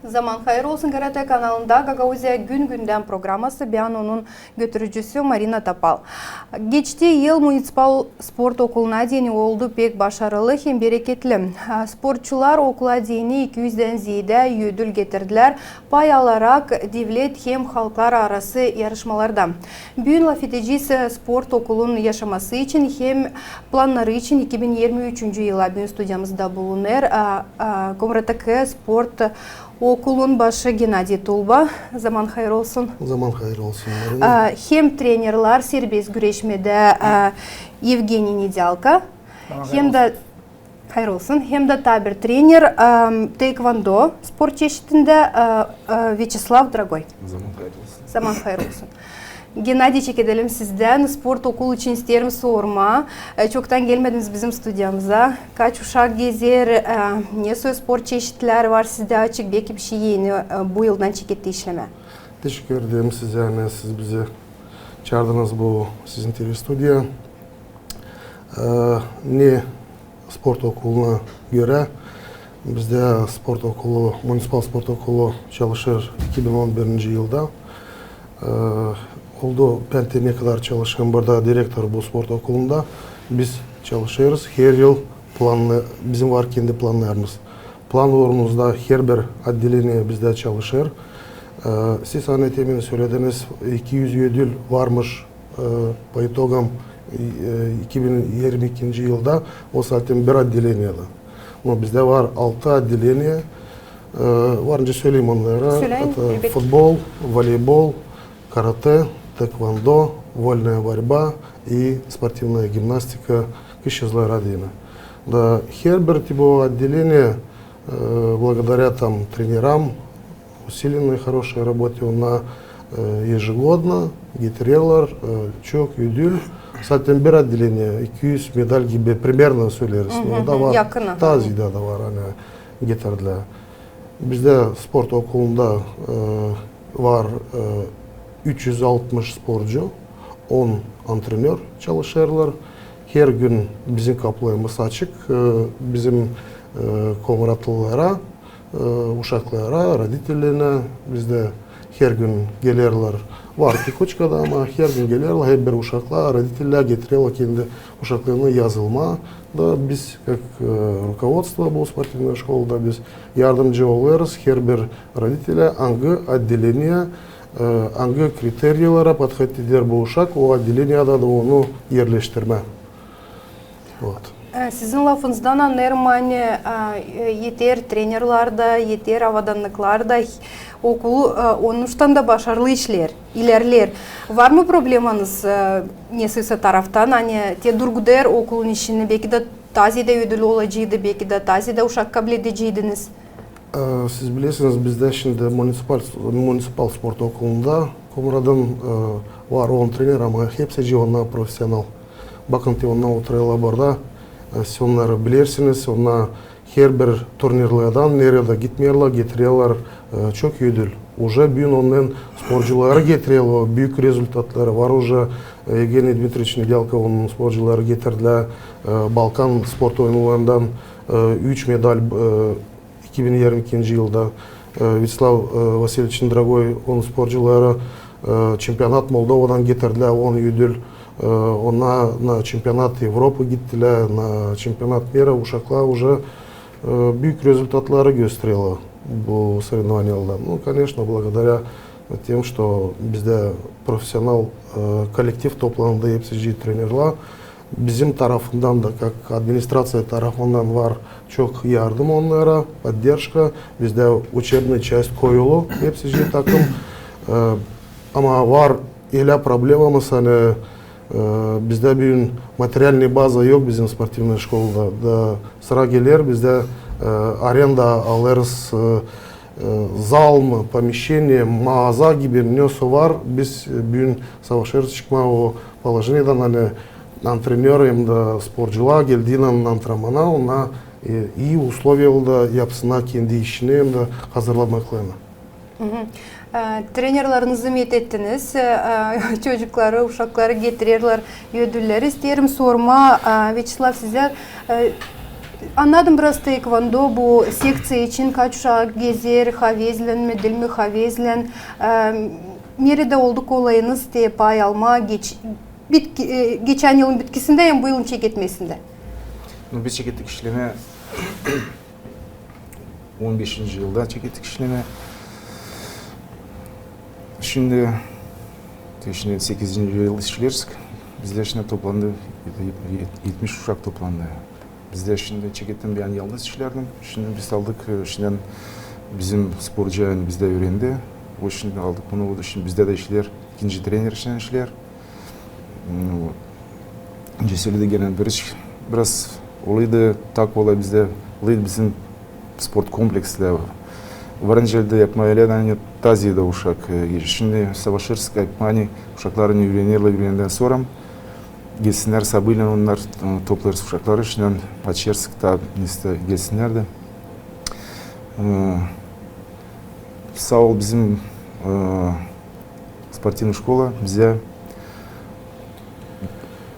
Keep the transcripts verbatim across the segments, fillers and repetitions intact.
Zaman hayır olsun. GRT kanalında Gagauziya gün-gündän programası, bän onun götürücüsü Marina Topal. Geçti yıl municipal sport okuluna deyni oldu pek başarılı hem bereketli. Sportçular okula deyni iki üzdän zeedä ödül getirdilär, pay alarak devlet hem halklararası yarışmalarda. Büün lafedecez sport okulun yaşaması için hem plannarı için iki bin irmi üçüncü yıla. Büün studiyamızda bulunêr Komrattaki sport okulun başı Gennadiy Tulba. Zaman hayır olsun. Zaman hayır olsun, Marina. Hem trenerlär serbest güreşmedä Evgeniy Nedälko, hem dä hayır olsun, hem dä taa bir trener taekvondo sport çeşidindä Vyaçeslav Drogoy. Zaman hayır olsun. Zaman hayır olsun. Gennadiy, çekedelim sizdän. Sport okulu için isteerim sormaa. Çoktan gelmediniz bizim studiyamıza. Kaç uşak gezer, nesoy sport çeşitlär var sizdä açık, beki bir şey eni bu yıldan çeketti işlemää. Teşekkür ederim sizä, ani siz bizi çaardınız bu sizin TV studiyaya. Ne sport okuluna görä, bizdä sport okulu, municipal sport okulu çalışêr iki bin on birinci yılda. Oldu, bän te ne kadar çalışêrım burada direktor bu sport okulunda. Biz çalışêrız, her yıl planlı, bizim var kendi planlarımız. Plan uurumuzda herbir oddeleniye bizdä çalışêr. Siz, ani temin sölediniz, iki üz ödül varmış по итогам iki bin irmi ikinci yılda, o zaten bir oddeleniyedä. No bizdä var altı oddeleniye. Var nicä söleyim onnarı. Söleyin, elbetki. Futbol, voleybol, karate, taekvondo, вольная борьба и спортивная гимнастика, kişi yazıları deyni. Da herbir bu oddeleniye, благодаря там тренерам, усиленной хорошей работе, onnar ежегодно getirerlär çok ödül. Zaten bir oddeleniye iki üz medal gibi, primerno söleriz. No da var, taa zeedä dä var, ani getirdilär. Bizdä sport okulunda var üç üz altmış sportcu, on antrenör çalışêrlar. Her gün bizim kapılarımız açık bizim komratlılara, uşaklara, roditelerinä. Bizdä her gün gelerlär, var tek uçkada, ama her gün gelerlär, hep bir uşaklar, roditeller getirerlär kendi uşaklarını yazılmaa. Da biz, как руководство bu спортивной школада, biz yardımcı olêrız herbir roditelä, angı oddeleniye, angı kriteriyalara подходит eder bu uşak, o oddeleniyedä dä onu erleştirmää. Вот. Sizin lafınızdan annêêrım, ani eter trenerlär dä, eter avadannıklar da, okul onuştan da başarılı işleer, ilerleer. Var mı problemanız nesoysa taraftan, ani te durgudêr okulun işini, beki dä taa zeedä ödül olaceydı, beki dä taa zeedä uşak kabledeceydiniz? Siz bilersiniz, bizdä şindi municipal, municipal sport okulunda Komratın var on trener, ama hepsicii onnar profesional. Bakın, te onnar oturêrlar burada, siz onnarı bilersiniz, onnar herbir turnirlerdan, neredä gitmeerlär, getirerlär çok ödül. Уже büün onnarın sportcuları getirerlär büük rezultatları. Var уже Евгений Дмитриевич Недялков, onun sportcuları getirdilär Balkan sport oyunlarından üç medal iki bin irmi ikinci yılda. Вячеслав Васильевич Дорогой, onun sportcuları çempionat Moldovadan getirdilär on ödül. Onnar na çempionat Evropı gittilär, na çempionat mira, uşaklar уже büük rezultatları göstererlär bu соревнованиелердä. Ну, конечно, благодаря тем, что bizdä profesional kollektiv toplandı, hepsicii trenerlär. Bizim tarafından da, как администрация tarafından var çok yardım onnara, поддержка. Bizdä учебный часть koyulu, hepsicii takım. Ama var ölä problemamız, ani bizdä büün материальная база yok bizim спортивный школада. Da sıra geler, bizdä arenda alêrız zal mı, помещение, maaza gibi, ne var. Biz büün savaşêrız çıkmaa o положениедän, ani antrenör hem dä sportcular geldiynän antrenmana, onnar ii условиелerdä yapsınnar kendi işini hem dä hazırlanmaklarını. Trenerlerinizi metettiniz, çocukları, uşakları getirerlär ödülleri. İsteerim sormaa, Vyaçeslav, sizä, Annadım biraz taekwondo bu sekţiya için, kaç uşak gezer, havezlän mi, diil mi havezlän, e, neredä oldu kolayınız te pay almaa geç-, bitki-, e, geçän yılın bitkisindä hem bu yılın çeketmesindä? Nu, biz çekettik işlemää on beşinci yılda çekettik işlemää. Şindi, te şindi sekizinci yıl işleeriz. Bizdä şindi toplandı, yet-, yet-, etmiş uşak toplandı. Bizdä şindi çekettim bän yalnız işlärdim. Şindi biz aldık, e, şindi bizim sporcu, ani bizdä üürendi. O şindi aldık bunu, o da şindi bizdä dä işleer, ikinci trener işlär. Nu, nicä söledi genä bir iş, biraz olaydı, tak olay bizdä, olaydı bizim sport kompleksindä. Var nicä yapmaa ölä, ani taa zerä uşak, e, geçer. Şindi savaşêrız, ani uşaklar, ani üürenerlär, üürenendän sora gelsinnär, sabıylän onnar, e, toplarız uşakları, şindi açêrız taa, neysä, gelsinnär dä. E, saa ol bizim, e, sportivnaya şkola bizä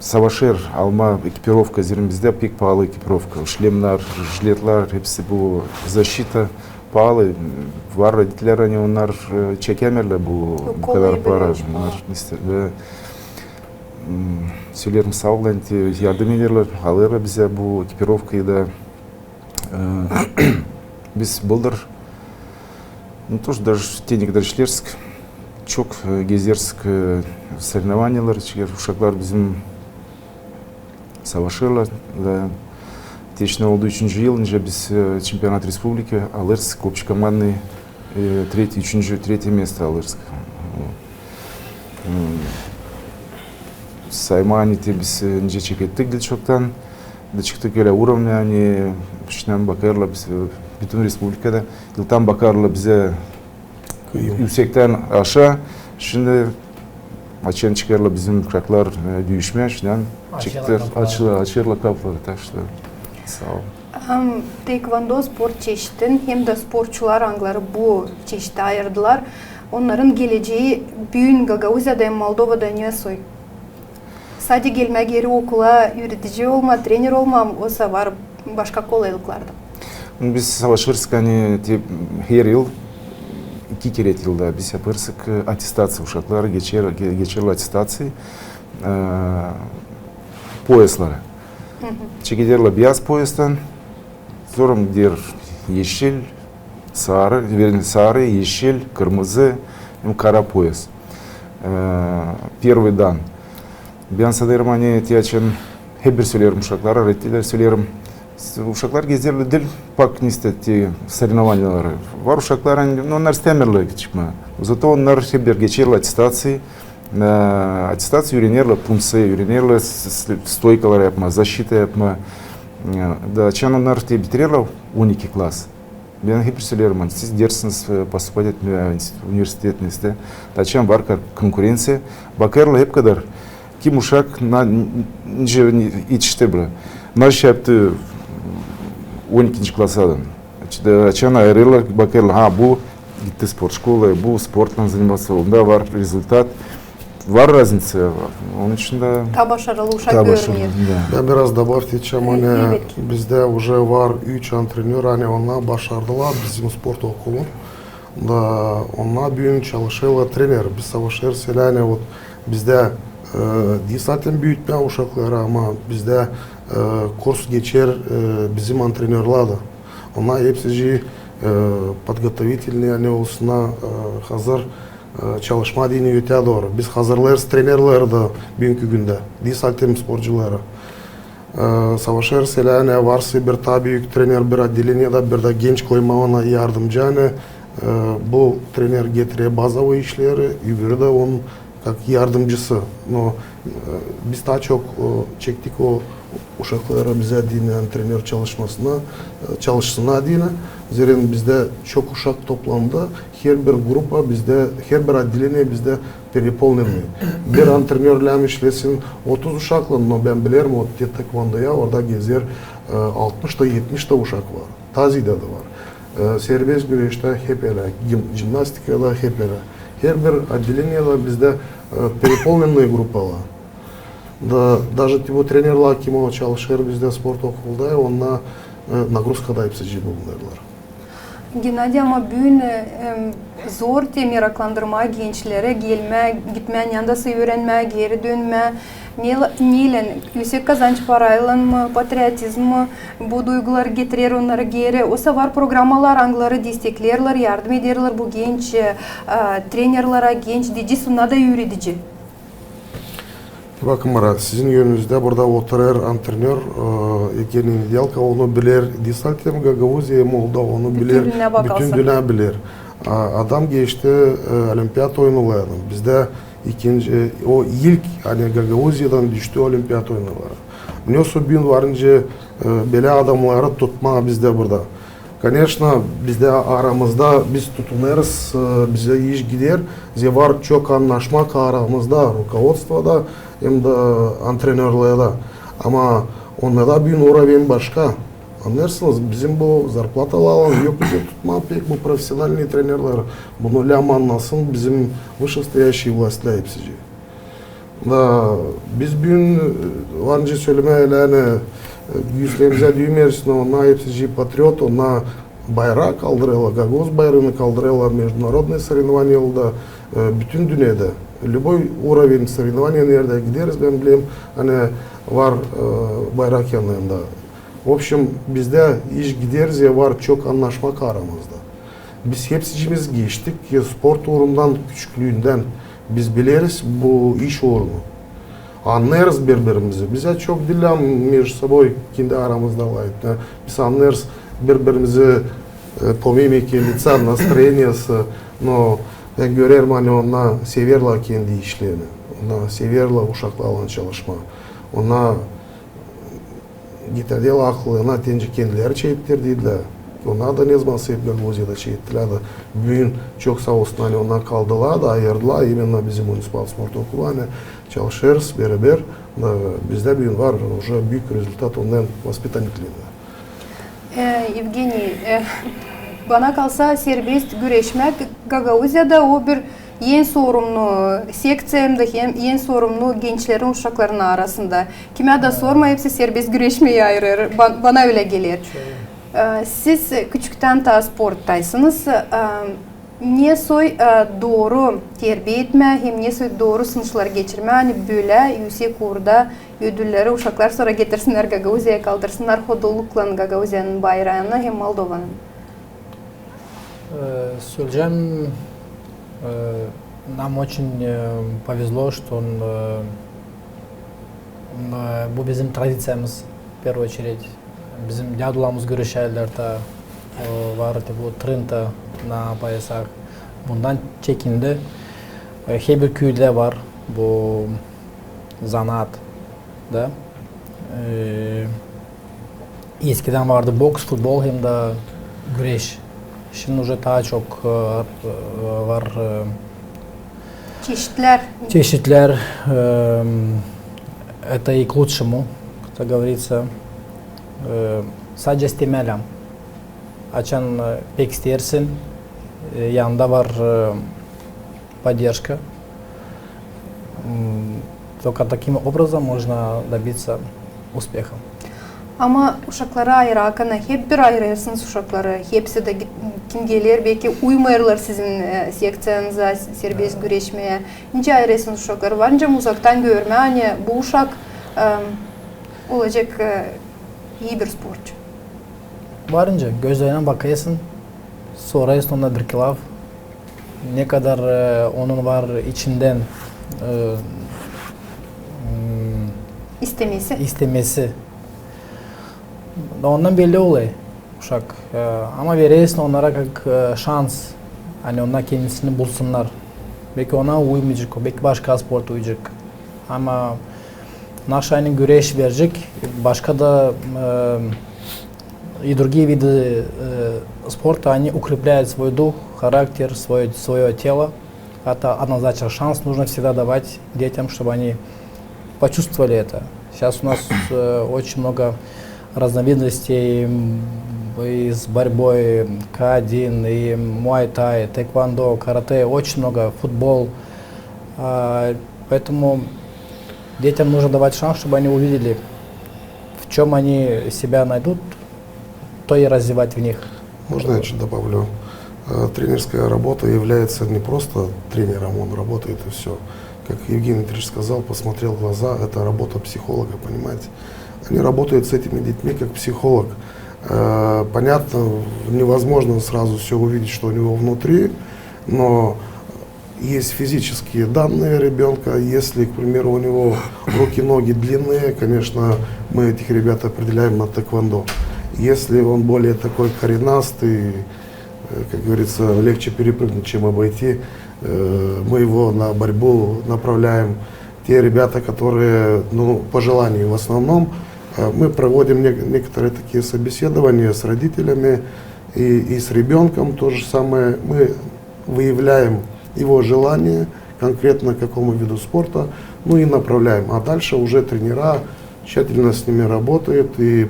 savaşêr almaa ekipirovka, zerä bizdä pek paalı ekipirovka, şlemnär, jiletlär, hepsi bu zaşita paalı. Var roditler, ani onnar, e, çekemezlär bu, bu kadar para. Onnar, neysä, da, m, söleerim saa ol, ani te yardım ederlär, alêrlar bizä bu ekipirovkayı da. E, biz bıldır, nu, тоже даже te ne kadar işleersik, çok, e, gezersik, e, соревнованиялар, çünkü uşaklar bizim savaşêrlar. Da, te şindi oldu üçüncü yıl, nicä biz, e, чемпионат республики alêrız, общекомандный, e, третье, üçüncü, третье место alêrız. М, saymaa, ani te biz, e, nicä çekettik diil çoktan, da çıktık ölä уровня, ani şindi bakêrlar biz, e, bütün respublikada, yıldan bakêrlar bizä üüsektän aşaa. Şindi açan çıkêrlar bizim uşaklar, e, düüşmää, şindi çıktı, açêrlar kapları, tak что saa ol. Am, taekwondo sport çeşitin hem dä sportçular, angıları bu çeşitti ayırdılar, onnarın gelecää büün Gagauziyada hem Moldovada ne soy? Sade gelmää geeri okula, üüredici olmaa, trener olmaa, osa var başka kolaylıklar da? Biz savaşêrız, ani te, her yıl, iki kerä yılda biz yapêrız, e, attestaţiya, uşaklar geçer, ge-, geçerlär attestaţiya, e, poyasları. Çekederlär beyaz poyastan, sora gider eşil, sarı, вернее, sarı, eşil, kırmızı, hem kara poyas. E, первый дан. Bän sanêrım, ani te açan hep bir söleerim uşaklara, родителям söleerim. Uşaklar gezerlär diil pak neysä te соревнованиялары. Var uşaklar, ani, nu, onnar istämeerlär çıkmaa. Зато onnar hep bir geçerlär attestaţiya. E, attestaţiya, üürenerlär punţayı, üürenerlär s-, s-, stoykaları yapmaa, zaşita yapmaa. E, da açan onnar te bitirerlär on iki klass. Bän hep söleerim, ani siz dersiniz, e, поступать etmää, e, universitet neysä. Da açan var ka-, konkurenţiya, bakêrlar hep kadar kim uşak na-, n-, nicä etişti bura. Naşey yaptı on ikinci klassadan. Açan ayırêrlar, bakêrlar, ha, bu gitti sport şkolaya, bu sportlan заниматься, onda var rezultat. Var razniţa, onun için dä taa başarılı uşak görüner. Bän biraz добавить edecäm, ani bizdä уже var üç antrenör, ani onnar başardılar bizim sport okulun. Da onnar büün çalışêrlar trener. Biz savaşêrız ölä, ani вот bizdä, e, diil zaten büütmää uşakları, ama bizdä, e, kurs geçer, e, bizim antrenörlär dä. Onnar hepsicii, e, подготовительный, ani olsunnar, e, hazır, e, çalışmaa deyni ötää dooru. Biz hazırlêêrız trenerleri dä büünkü gündä. Diil zaten sportcuları. E, savaşêrız ölä, ani varsa bir taa büük trener bir отделениедä, bir dä genç koymaa ona yardımcı, ani, e, bu trener getirer bazovıy işleri, öbürü dä onun как yardımcısı. Но, e, biz taa çok, e, çektik o uşakları bizä deyni, ani trener çalışmasına, e, çalışsınnar deyni. Zerä bizdä çok uşak toplandı. Herbir grupa bizdä, herbir отделение bizdä переполненный. Bir antrenörlän işlesin otuz uşaklan, no bän bilerim, o te taekwondoya orada gezer, e, altmış ta, etmiş ta uşak var. Taa ziyada da var. E, serbest güreştä hep ölä, gim-, jimnastikada hep ölä. Herbir отделениеda bizdä, e, переполненный grupalar. Da, даже te bu trenerlär, kim o çalışêr bizdä sport okulda, onnar, e, nagruzkada hepsicii bulunêrlar. Gennadiy, ama büün, e, em, zor te meraklandırmaa gençleri gelmää, gitmää, neredä taa öğrenmää, geeri dönmää. Ne, neylän, üüsek kazanç paraylan mı, patriotizm mi bu duyguları getirer onnara geeri? Osa var programalar, angıları destekleerlär, yardım ederlär bu genç, e, trenerlerä, genç, deyecez, onnar da üüredici. Bakın, Marat, sizin önünüzdä burada oturêr antrenör, e, Evgeniy Nedelko, onu biler, diil sade Gagauziyayı, Moldova, onu biler, bütün dünnä biler. A, adam geçti, e, Olimpiat oyunlarını. Bizdä ikinci, e, o ilk, ani Gagauziyadan düştü Olimpiat oyunlarına. Nesoy büün var nicä, e, bölä adamnarı tutmaa bizdä burada. Koneçno, bizdä aramızda biz tutunêrız, e, bizä iş gider, zerä var çok annaşmak aramızda, rukovodstvoda hem dä antrenörlerdä. Ama onnarda büün uroven başka. Annêêrsınız, bizim bu zarplatalarlan yok bizä tutmaa pek bu profesionalnıy trenerleri. Bunu lääm annasın bizim вышестоящие властя hepsicii. Da biz büün, e, var nicä sölemää, ani, e, güüslerimizä düümeeriz, no onnar hepsicii patriot, onnar bayraa kaldırêrlar, gagauz bayrannı kaldırêrlar международные соревнования da, e, bütün dünnedä. Любой уровень соревнования, neredä gideriz, bän bilerim, ani var, e, bayrak yanında. В общем, bizdä iş gider, zerä var çok annaşmak aramızda. Biz hepsicimiz geçtik, e, sport uurundan, küçüklüündän. Biz bileriz bu iş uurunu. Annêêrız biri-birimizi. Bizä çok diil lääm между собой kendi aramızda lafetmää. Biz annêêrız biri-birimizi, e, по мимике лица, настроенияsı, no bän görerim, ani onnar severlär kendi işlerini. Onnar severlär uşaklarlan çalışmaa. Onnar Gitärlär akıllarına, deyni kendileri çekettirdiler. Onnar da ne zaman seyit Gagauziyada çekettiler da, büün çok saa olsun, ani onnar kaldılar da, ayırdılar imenno bizim municipal sport okulu, ani çalışêrız beraber, da bizdä büün var уже büük rezultat ondan vaspitaniklerindä. E, Evgeniy, e, bana kalsa, serbest güreşmäk Gagauziyada o bir en sorumnu sekţiya hem dä en sorumnu gençlerin, uşakların arasında. Kimä dä sorma, hepsi serbest güreşmeyi ayırêr. Ba-, bana ölä geler. E, siz küçüktän taa sporttaysınız. E, nesoy, e, dooru terbiya etmää hem nesoy dooru sınışları geçirmää, ani bölä üüsek uurda ödülleri uşaklar sora getirsinnär Gagauziyaya, kaldırsınnar hodulluklan Gagauziyanın bayraanı hem Moldovanın. Э, söleyecäm, э, нам очень, э, повезло, что он, э, он, э, bu bizim tradiţiyamız, в первую очередь. Bizim dädularımız güreşärlär taa, e, var bu trınta na payasah. Bundan çekindi. E, herbir küüdä var bu zanaat da. E, eskidän vardı boks, futbol hem dä güreş. Şindi уже taa çok, e, e, var, e, çeşitlär. Çeşitlär, e, это и к лучшему, как говорится. E, sadä istemää lääm. Açan, e, pek isteersin, e, yanında var, e, поддержка. М, только таким образом можно добиться успеха. Ama uşakları ayırarkan, hep bir ayırêrsınız uşakları. Hepsi dä git-, kim geler, beki uymêêrlar sizin, e, sekţiyanıza, serbest güreşmeyä. Nicä ayırêrsınız uşakları? Var nicä uzaktan görmää, ani bu uşak, e, olacek, e, ii bir sportçu? Var nicä, gözlerinä bakêrsın, sorêrsın ona bir iki laf. Ne kadar, e, onun var içindän, e, m, istemesi. İstemesi. Da ondan belli olêr uşak. E, ama verersin onara как, e, şans. Ani onnar kendisini bulsunnar. Beki ona uymayacek o, beki başka sport uyacek. Ama naşaynen güreş verecek, başka da, e, и другие виды, э, спорта, они укрепляют свой дух, характер, своё, своё тело. Это однозначно шанс, нужно всегда давать детям, чтобы они почувствовали это. Сейчас у нас, э, очень много разновидностей, м, и с борьбой, К один, и муай-тай, тэквондо, каратэ, очень много, футбол. А, поэтому детям нужно давать шанс, чтобы они увидели, в чём они себя найдут, что и развивать в них. Можно я чуть добавлю? Э, Тренерская работа является не просто тренером, он работает и все. Как Евгений Дмитриевич сказал, посмотрел в глаза, это работа психолога, понимаете? Они работают с этими детьми как психолог. Э, Понятно, невозможно сразу все увидеть, что у него внутри, но есть физические данные ребенка. Если, к примеру, у него руки, ноги длинные, конечно, мы этих ребят определяем на тэквондо. Если он более такой коренастый, э, как говорится, легче перепрыгнуть, чем обойти, э, мы его на борьбу направляем. Те ребята, которые, ну, по желанию в основном, э, мы проводим не- некоторые такие собеседования с родителями и, и с ребенком то же самое. Мы выявляем его желание конкретно к какому виду спорта, ну и направляем. А дальше уже тренера тщательно с ними работают, и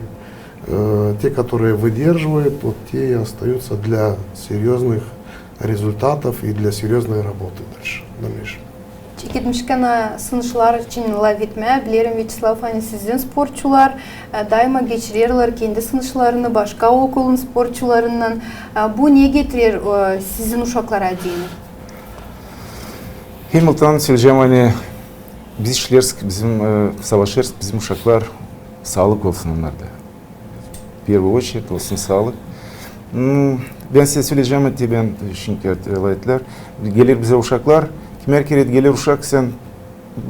э, те, которые выдерживают, вот те и остаются для серьезных результатов и для серьезной работы дальше, в дальнейшем. Çeketmişkän, sınışlar için laf etmää, bilerim, Vyaçeslav, ani sizin sportçular e, daima geçirerlär kendi sınışlarını başka okulun sportçularınnan. E, Bu ne getirer e, sizin uşaklara deyni? Hemilton söleyecäm, ani biz işlersik, bizim e, savaşêrız, bizim uşaklar saalık olsun onnarda. В первую очередь olsun saalık. Hmm, Bän sizä söleyecäm, te bän şindi, e, lafettär. Geler bizä uşaklar, kimär kerä geler uşak, sän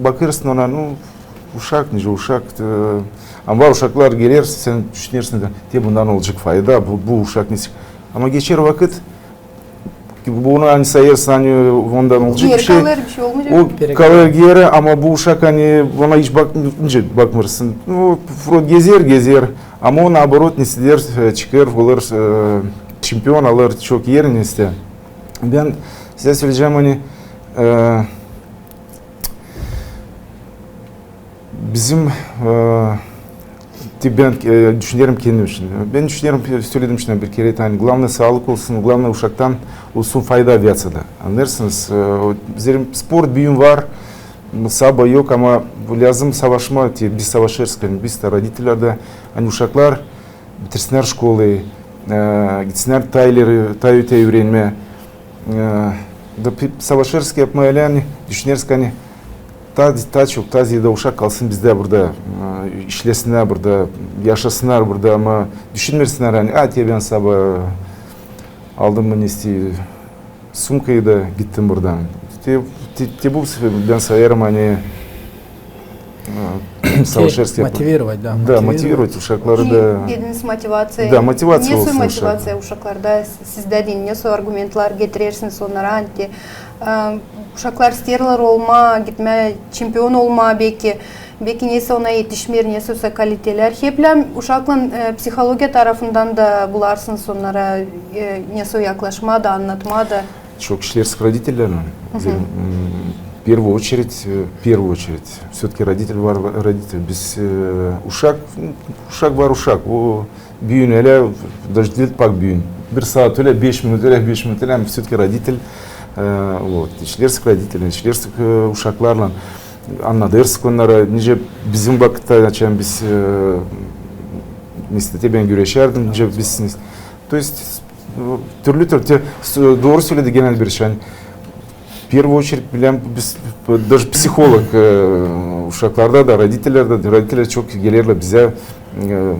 bakêrsın ona, nu, uşak, nicä uşak. E, Ama var uşaklar geler, sän düşünersin, te bundan olacek fayda, bu, bu uşak nesä. Ama geçer vakıt, bunu ani sayêrsın, ani ondan olacek bir şey. Kalêr, bir şey olmayacak. O kalêr geeri, ama bu uşak, ani ona hiç bak, nicä bakmêêrsın. Nu, вроде gezer, gezer. Ama o, наоборот, nesä der, e, çıkêr, olêr e, çempion, alêr çok er nesä. Bän sizä söleyecäm, ani e, bizim e, te bän e, düşünerim kendim için. Bän düşünerim, söledim şindi bir kerä, ani главное saalık olsun, главное uşaktan olsun fayda aviaţiyada. Annêêrsınız, e, o, zerä sport büün var, saba yok, ama bu lääzım savaşmaa, te biz savaşêrız, ani biz dä, roditelär dä, ani uşaklar bitirsinnär şkolayı, e, gitsinnär taa ileri, taa öteyä üürenmää. E, Da pi- savaşêrız ki yapmaa ölä, ani düşüneriz ki, ani taa, taa çok, taa ziyada uşak kalsın bizdä burada, e, işlesinnär burada, yaşasınnar burada, ama düşünmeersinnär, ani, a, te bän saba aldım mı nesä sumkayı da gittim buradan. Te, te, te bu bän sayêrım, ani e, savaşêrız ki yapmaa. Мотивировать, да. Da, motivirovat uşakları da. Dediniz, motivaţiya. Da, motivaţiya Nesoy olsun motivaţiya uşaklarda, siz dä deyin, nesoy argumentlar getirersiniz onnara, ani te, e, uşaklar isteerlär olmaa, gitmää, çempion olmaa beki. Beki nesoy ona etişmeer, nesoy olsa kalitelär. Hep lääzım uşaklan e, psihologiya tarafından da bularsınız onnara, e, nesoy yaklaşmaa da, annatmaa da. Çok işleeriz ki roditelärlän. Bizim, m, в первую очередь, e, в первую очередь, всё-таки родитель var, родитель. Biz, e, uşak, uşak var uşak. O büün ölä, даже diil pak büün. Bir saat ölä, beş minut ölä, beş minut ölä, ama всё-таки родитель, e, вот. İşleeriz ki roditelärlän, işleeriz ki, e, uşaklarlan. Annadêrsın onnara, nicä bizim vakıtta, açan biz, e, nesä te bän güreşärdim, nicä biz, то есть, e, türlü-türlü, te, s- dooru söledi genel bir şey. В первую очередь, bilän, biz, даже психолог, e, uşaklarda da, roditelärlerdä, roditelär çok gelerlär bizä, e,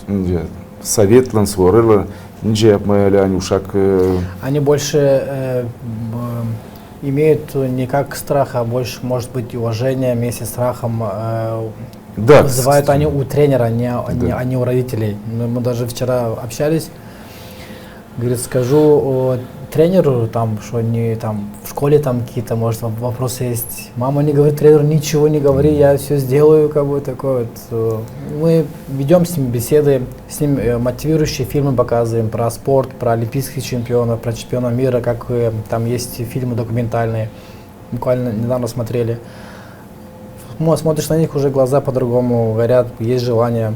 nicä, sovetlän sorêrlar, nicä yapmaa ölä, ani uşak, e, Они больше э, м, имеют не как страх, а больше, может быть, уважение вместе с страхом э, Да, вызывают кстати. Они у тренера, не, не- Да. А не у родителей. Мы, мы даже вчера общались. Говорит, скажу о, тренеру, там, что они там в школе там какие-то, может, воп- вопросы есть. Мама не говорит тренеру, ничего не говори, я все сделаю, как бы такое вот. Э, Мы ведем с ним беседы, с ним э, мотивирующие фильмы показываем про спорт, про олимпийских чемпионов, про чемпиона мира, как э, там есть фильмы документальные. Буквально недавно смотрели. Ну, смотришь на них, уже глаза по-другому горят, есть желание.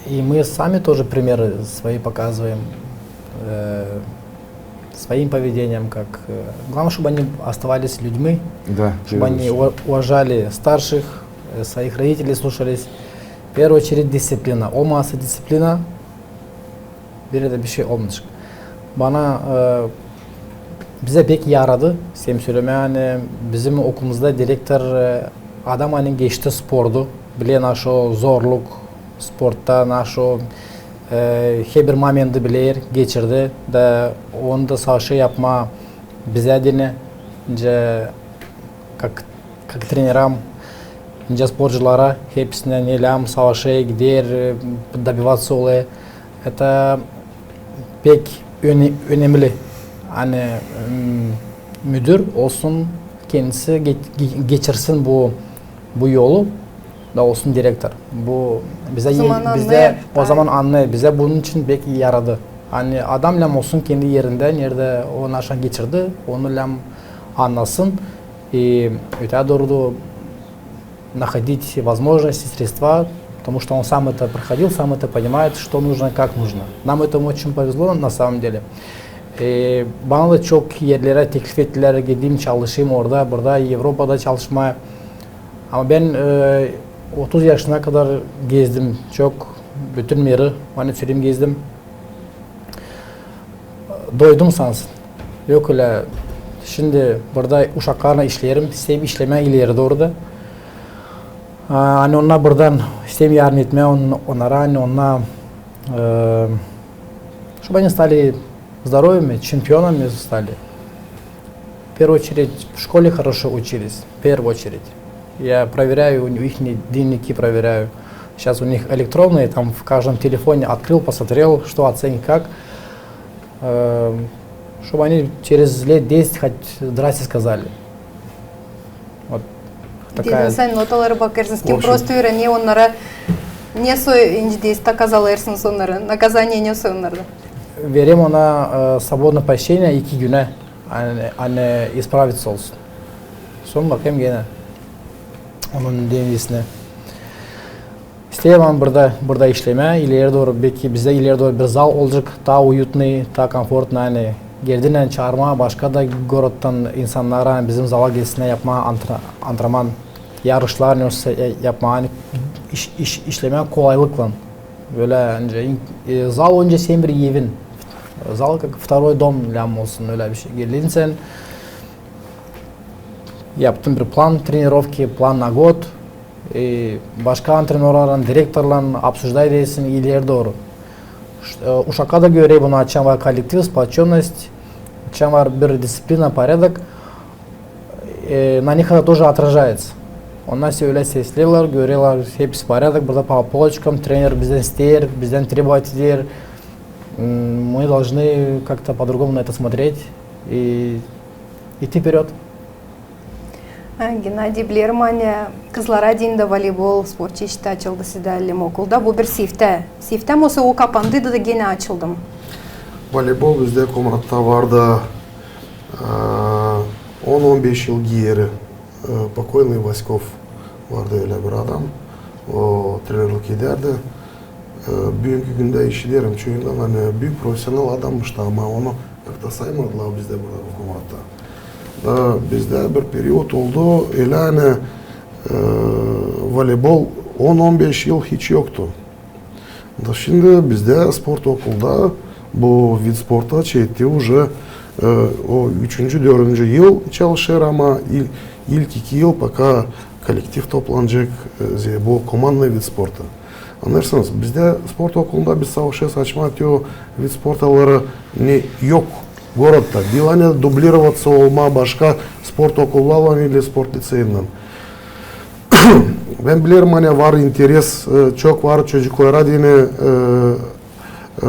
И мы сами тоже примеры свои показываем э, своим поведением, как э, главное, чтобы они оставались людьми, Да, чтобы они ува- уважали старших, э, своих родителей слушались. В первую очередь дисциплина. Olmasa disciplina, Biri dä bir şey olmayacek. Bana, e, bizä pek yaradı. Seni sölemää, ani bizim okulumuzda direktor, e, adam, ani geçti sportu, biler naşı zorluk sportta, naşı, e, herbir momenti biler, geçirdi da onu da savaşı yapmaa bizä deyni, nicä, kak, kak treneram, nicä sportçulara, hepsinä ne lääzım savaşêr, gider, e, добиваться olêr. Это pek öne-, önemli. Ani, m, müdür olsun, kendisi ge-, ge-, geçirsin bu, bu yolu da olsun direktor. Bu bizä, bizä o zaman annêêr. Bizä bunun için pek yaradı. Ani adam lääzım olsun kendi erindä, neredä o naşan geçirdi, onu lääzım annasın. И ötää dooru da находить возможности, средства, потому что он сам это проходил, сам это понимает, что нужно, как нужно. Нам этому очень повезло, на самом деле. E, bana da çok erlerä teklif ettilär, gideyim, çalışayım orada, burada, Evropada çalışmaa. Ama bän, e, otuz yaşına kadar gezdim çok, bütün miri, ani sölemää, gezdim. Doydum sansın. Yok ölä, şindi burada uşaklarlan işleerim, isteerim işlemää ileri dooru da. A, ani onnar buradan isteerim yardım etmää on-, onnara, ani onnar, e, чтобы они стали здоровыми, чемпионами стали. В первую очередь, в школе хорошо учились, в первую очередь. Я проверяю у них дневники, проверяю. Сейчас у них электронные, там в каждом телефоне открыл, посмотрел, что оценки как. Э, чтобы они через лет десять хоть здрасте сказали. Вот такая. Dedin sän, notaları bakêrsınız, kim prosto üürenä, onnara ne soy, nicä deyärsiniz, takozalêrsınız onnarı, наказание ne soy onnarda. Vererim ona, e, свободное посещение iki günä, ani, ani исправиться olsun. Sora bakêrım genä onun dnevniginä. İsteerim burada, burada işlemää, ileri dooru, belki bizdä ileri dooru bir zal olacek, taa уютный, taa комфортный, ani geldin, ani çaarmaa başka da городтан insannarı, ani bizim zala gelsinnär yapmaa antre-, antrenman, yarışlar, ne olsa, e, yapmaa, ani iş, iş, işlemää kolaylıklan. Bölä, ani, e, zal olunca senin bir evin. Zal как второй дом lääzım olsun, ölä bir şey. Geldin sän, yaptın bir план тренировки, план на год, e, başka antrenorlarlan, direktorlarlan обсуждать edersin ileri dooru. Ş-, e, uşaklar da görer bunu, açan var коллектив, сплочённость, açan var bir дисциплина, порядок, e, на них это тоже отражается. Onnar sä ölä sesleerlär, görerlär, hepsi порядок, burada по полочкам, trener bizdän isteer, bizdän требовать eder. М, мы должны как-то по-другому на это смотреть и идти вперёд. Ha, Gennadiy, bilerim, ani kızlara deyni dä voleybol sport çeşidi açıldı sizdä lääzım okulda. Bu bir siftä. Siftä mi, osa o kapandı da, da genä açıldı mı? Voleybol bizdä Komratta vardı, e, on-on beş yıl geeri, e, покойный Васьков vardı ölä bir adam. O trenerlik edärdi. E, büünkü gündä işiderim çoyundan, ani büük profesional adammış da, ama onu как-то saymadılar bizdä burada, bu Komratta. Da bizdä bir период oldu, ölä ani, e, voleybol on-on beş yıl hiç yoktu. Da şindi bizdä sport okulda bu vid sporta çekti уже, e, o üçüncü, dördüncü yıl çalışêr, ama il-, ilk iki yıl, пока kollektiv toplanacek, e, bu командный вид спорта. Annêêrsınız, bizdä sport okulunda biz savaşêrız açmaa te o vid sportaları ne yok города. Diil ani дублироваться olmaa başka sport okullarlan или sport лицейindän. Bän bilerim, ani var interes, e, çok var çocuklara deyni, e, e,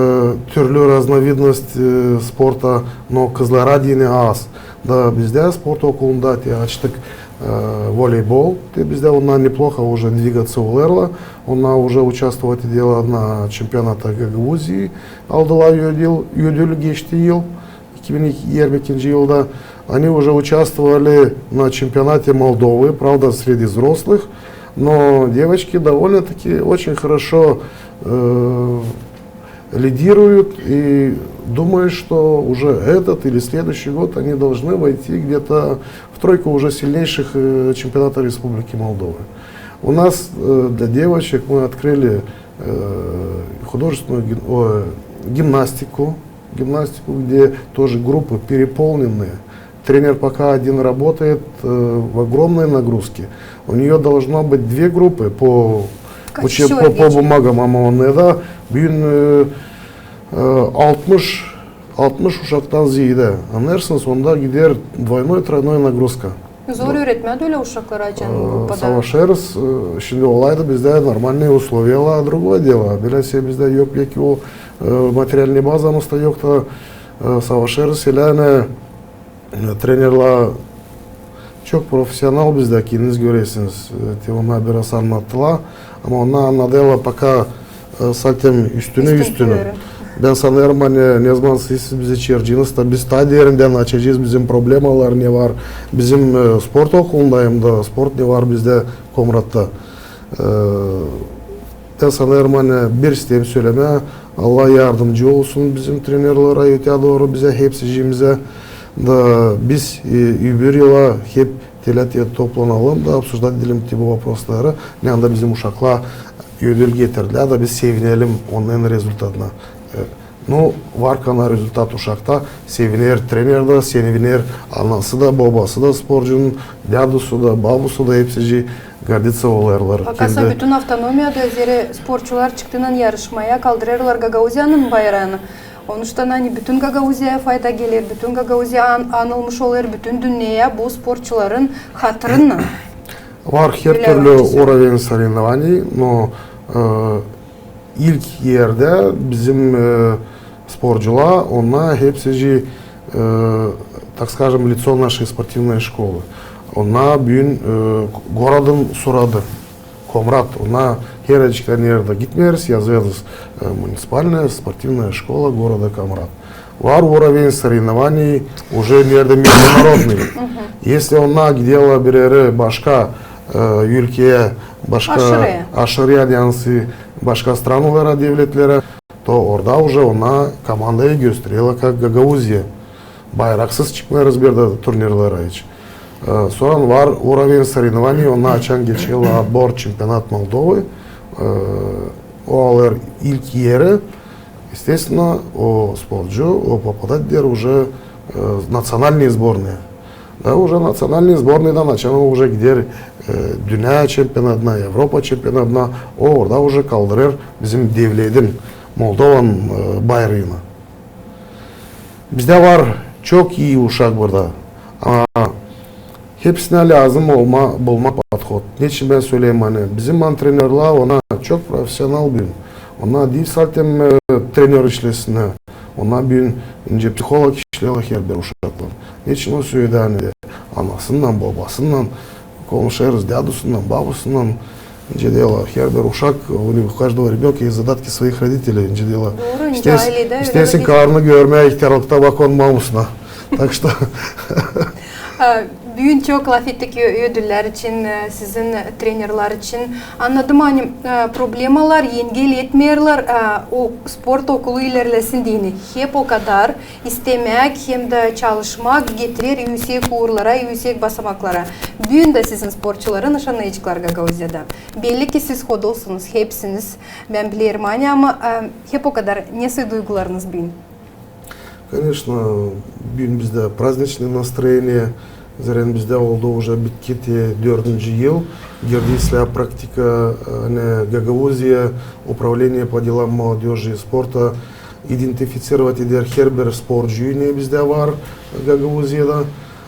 türlü разновидность, e, sporta, no kızlara deyni az. Da bizdä sport okulunda te açtık, e, voleybol. Te bizdä onnar неплохо уже двигаться olêrlar. Onnar уже участвовать ederlär na çempionata Gagauzii. Aldılar ödül, ödül geçti yıl, iki bin yirmi ikinci yılda. Они уже участвовали на чемпионате Молдовы, правда, среди взрослых. Но девочки довольно-таки очень хорошо, э, лидируют, и думаю, что уже этот или следующий год они должны войти где-то в тройку уже сильнейших, э, чемпионата Республики Молдова. У нас, э, для девочек мы открыли, э, художественную гим-, о, гимнастику, гимнастику, где тоже группы переполненные. Тренер пока один работает, э, в огромной нагрузке. У неё должно быть две группы по, по бумагам, ama onda da büün, e, e, altmış, altmış uşaktan zeedä. Annêêrsınız, onda gider двойной, тройной нагрузка. Zor üüretmää ölä uşakları açan bu kadar. Savaşêrız. E, şindi olaydı bizdä normalnıy usloviyalar, другое дело. Bilä şey bizdä yok pek o, e, materialnıy bazamız da yok da, e, savaşêrız. Ilä, e, trenerlär çok profesional bizdä, kendiniz görersiniz. E, te onnar biraz annattılar. Ama onnar annadêrlar poka, e, zaten üstünä, üstünä. Bän sanêrım, ani nezaman siz, siz bizä çaaracınız da biz taa derindän açacez, bizim problemalar ne var bizim, e, sport okulunda hem dä sport ne var bizdä Komratta. E, bän sanêrım, ani bir isteerim sölemää, Allah yardımcı olsun bizim trenerlerä, öteyä dooru bizä, hepsicimizä. Da biz, e, öbür yıla hep telä te toplanalım da обсуждать edelim te bu voprosları. Ne anda bizim uşaklar ödül getirdilär da biz sevinelim onnarın rezultatına. E, nu, var kana rezultat uşakta, seviner trener dä, seviner anası da, bobası da sporcunun, dädusu da, babusu da, hepsicii gorditsa olêrlar. Akasa bütün avtonomiyada zerä sportçular çıktıynan yarışmaya, kaldırêrlar Gagauziyanın bayraanı. Onuştan, ani bütün Gagauziyaya fayda geler, bütün Gagauziya an-, anılmış olêr, bütün dünneyä bu sportçuların hatırına. Var her türlü уровень соревнований, но, e, ilk erdä bizim, e, sportcular, onnar hepsicii, e, так скажем, лицо нашей спортивной школы. Onnar büün, e, gorodun soyadı. Komrat, onnar herçiktän neredä gitmeeriz, yazêrız, e, муниципальная спортивная школа города Комрат. Var уровень соревнований уже neredä международный. Если onnar giderlär bir erä başka, e, ülkeyä, başka aşırıya, aşırıya, ani başka stranalara, devletlerä, то orada уже onnar komandayı göstererlär как Gagauziya. Bayraksız çıkmêêrız bir dä turnirlerä hiç. E, sora var уровень соревнований, onnar açan geçerlär отбор, чемпионат Молдовы. E, o alêr ilk eri. Естественно, o sportcu, o попадать eder уже, e, национальные сборные. Da уже национальные сборныйдан açan o уже gider, e, dünnä çempionadına, Evropa çempionadına, o orada уже kaldırêr bizim devletin, Moldovanın, e, bayraanı. Bizdä var çok ii uşak burada. Ama hepsinä lääzım olma, bulma подход. Neçin bän söleerim, ani bizim antrenorlar, onnar çok profesional büün. Onnar diil sadä, e, trener işlesin, onnar büün nicä psiholog işleerlär herbir uşaklan. Neçin o söleer, ani anasınnan, bobasınnan, konuşêrız, dädusından, babusından, nicä deerlär, herbir uşak, у каждого ребёнка есть задатки своих родителей, nicä deerlär. Dooru, nicä ayleyä dä ölä. İsteersin karnını görmää ihtärlıkta, bak onun mamusuna. Так что. E, büün çok lafettik ö-, ödüllär için, e, sizin trenerlär için. Annadım, ani, e, problemalar engel etmeerlär, e, o sport okulu ilerlesin deyni. Hep o kadar istemäk hem dä çalışmak getirer üüsek uurlara, üüsek basamaklara. Büün dä sizin sportçuların ışanêrlar Gagauziyada. Belli ki siz hodolsunuz, hepsiniz. Bän bilerim, ani, ama, e, hep o kadar, nesoy duygularınız büün? Конечно, büün bizdä праздничное настроение. Zerä bizdä oldu уже bitki te dördüncü yıl. Girdi islää praktika, ani Gagauziya, управление по делам молодёжи и спорта identificировать eder herbir sportcuyu, ne bizdä var Gagauziyada.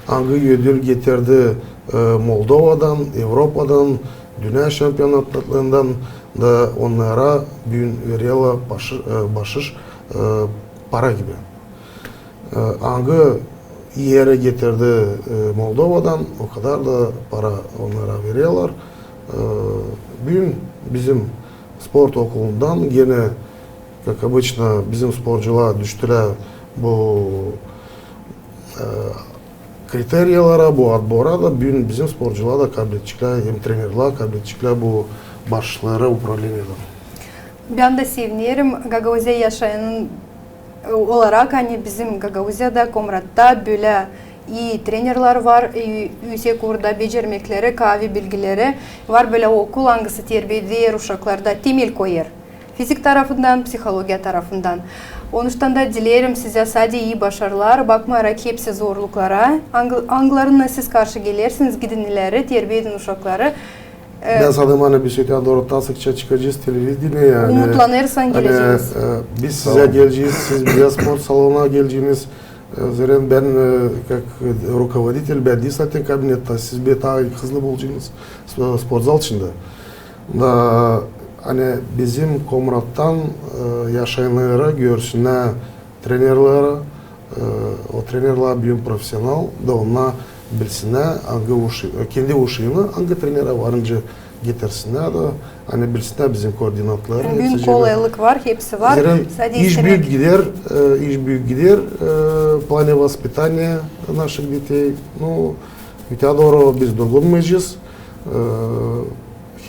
Angı ödül getirdi, e, Moldovadan, Evropadan, dünnä şampionatlarından da onnara büün vererlär başı-, e, başış, e, para gibi. E, angı eri getirdi, e, Moldovadan, o kadar da para onnara vererlär. E, büün bizim sport okulundan genä, как обычно, bizim sportcular düştülär bu, e, kriteriyalara, bu отбора da, büün bizim sportcular da kabledeceklär, hem trenerlär kabledeceklär bu başışları управлениеdan. Bän dä sevinerim, Gagauziya yaşayanı olarak, ani bizim Gagauziyada, Komratta bölä ii trenerlär var, ii, üüsek uurda becermekleri, kaavi bilgileri. Var bölä okul, angısı terbiä eder uşaklarda, temel koyêr. Fizik tarafından, psihologiya tarafından. Onuştan da dileerim sizä sade ii başarılar, bakmayarak hepsi zorluklara, angı-, angılarına siz karşı gelersiniz, gidin ileri, terbiya edin uşakları. E, Bän sanêrım, ani biz öteyä dooru taa sıkça çıkacez televideniyeyä, ani, umutlanêrız, ani, geleceniz. E, biz sizä gelecez, siz bizä sport salonuna geleceniz. E, zerä bän, e, как руководитель, bän diil zaten kabinettä, siz bän taa hızlı bulaceniz sp-, sportzal içindä. Da, ani bizim Komrattan, e, yaşayanları görsünnär trenerleri, e, o trenerlär büün profesional, da onnar bilsinnär, angı uş-, kendi uşaanı angı trenerä varınca getirsinnär da, ani bilsinnär bizim koordinatları. Büün kolaylık var, hepsi var. Zerä iş büük gider, e, iş büük gider, e, в плане воспитания наших детей. Nu, öteyä dooru biz durgunmayacez. E,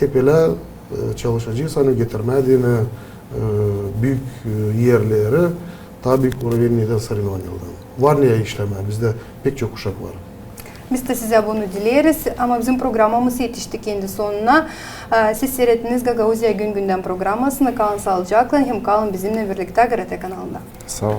hep ölä, e, çalışacez, ani getirmää deyni, e, büük, e, erleri, taa büük уровень, neden соревнованиялардан. Var neyä işlemää, bizdä pek çok uşak var. Biz dä sizä bunu dileeriz, ama bizim programamız etişti kendi sonuna. E, siz siirettiniz "Gagauziya gün-gündän" programasını. Kalın saalıcaklan hem kalın bizimnän birliktä GRT kanalında. Saa olun.